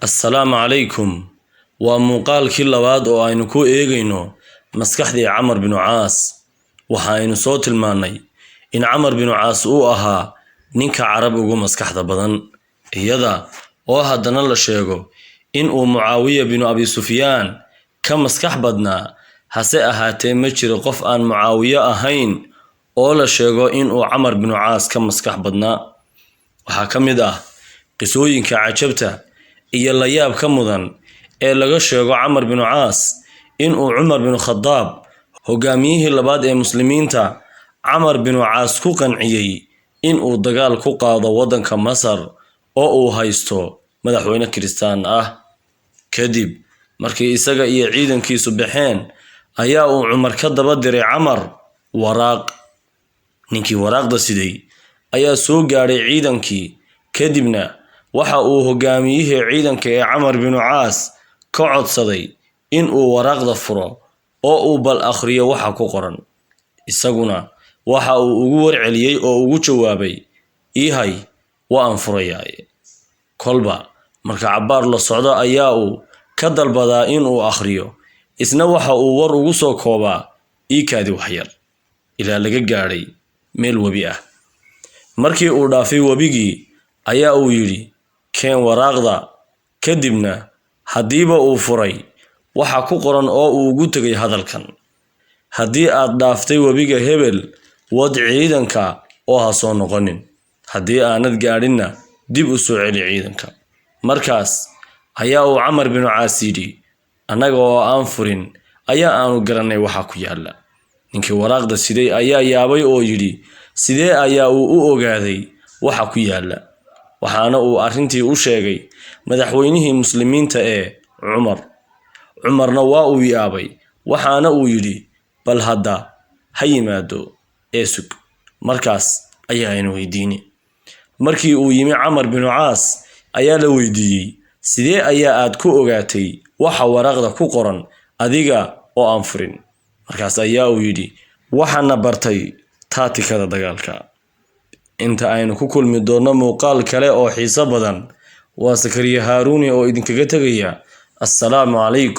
Assalaamu calaykum. Waa muuqaalkii labaad oo aynu ku eegayno maskaxdii Camar binu Caas. Waxa aynu soo tilmaannay in Camar binu Caas uu ahaa ninka Carab ugu maskaxda badan, iyada oo haddana la sheego in uu Mucaawiya binu Abi Sufyaan ka maskax badnaa. Hase ahaatee, ma jiro qof aan Mucaawiye ahayn oo la sheego in uu Camar binu Caas ka maskax badnaa. Waxaa ka mid ah qisooyinka cajabta iyo layaab ka mudan ee laga sheego Camar binu Caas in uu Cumar binu Khadaab, hogaamiyihii labaad ee Muslimiinta, Camar binu Caas ku qanciyey in uu dagaal ku qaado waddanka Masar oo uu haysto madaxweyne Kiristaan ah. Kadib markii isaga iyo ciidankiisu baxeen, ayaa uu Cumar ka daba diray Camar waraaq. Ninkii waraaqda siday ayaa soo gaadhay ciidankii, kadibna waxa uu hogaamiyihii ciidanka ee Camar binu Caas ka codsaday in uu waraaqda furo oo uu bal akhriyo waxa ku qoran. Isaguna waxa uu ugu warceliyey oo ugu jawaabay, "Iihay, waa aan furayaaye." Kolba marka cabbaar la socdo ayaa uu ka dalbadaa in uu akhriyo, isna waxa uu war ugu soo koobaa, "Iikaadi waxyar," ilaa laga gaadhay meel webi ah. Markii uu dhaafay webigii ayaa uu yidhi, "Keen waraaqda." Kadibna haddiiba uu furay waxa ku qoran oo uu ugu tegay hadalkan: "Haddii aad dhaaftay webiga hebel, wad ciidanka oo ha soo noqonin. Haddii aanad gaadhinna, dib u soo celi ciidanka." Markaas ayaa uu Camar binu Caas yidhi, "Annaga oo aan furin ayaa aanu garannay waxa ku yaalla." Ninkii waraaqda siday ayaa yaabay oo yidhi, "Sidee ayaa uu u ogaaday waxa ku yaalla?" Waxaana uu arrintii u sheegay madaxweynihii Muslimiinta ee Cumar. Cumarna waa uu yaabay, waxaana uu yidhi, "Bal hadda ha yimaado ee sug, markaas ayaa aynu weydiini." Markii uu yimi Camar binu Caas ayaa la weydiiyey, "Sidee ayaa aad ku ogaatay waxa waraaqda ku qoran adiga oo aan furin?" Markaas ayaa uu yidhi, "Waxaana bartay taatikada dagaalka." Inta aynu ku kulmi doonno muuqaal kale oo xiiso badan, waa Sakariye Haaruuni oo idinkaga tegaya. Assalaamu calaykum.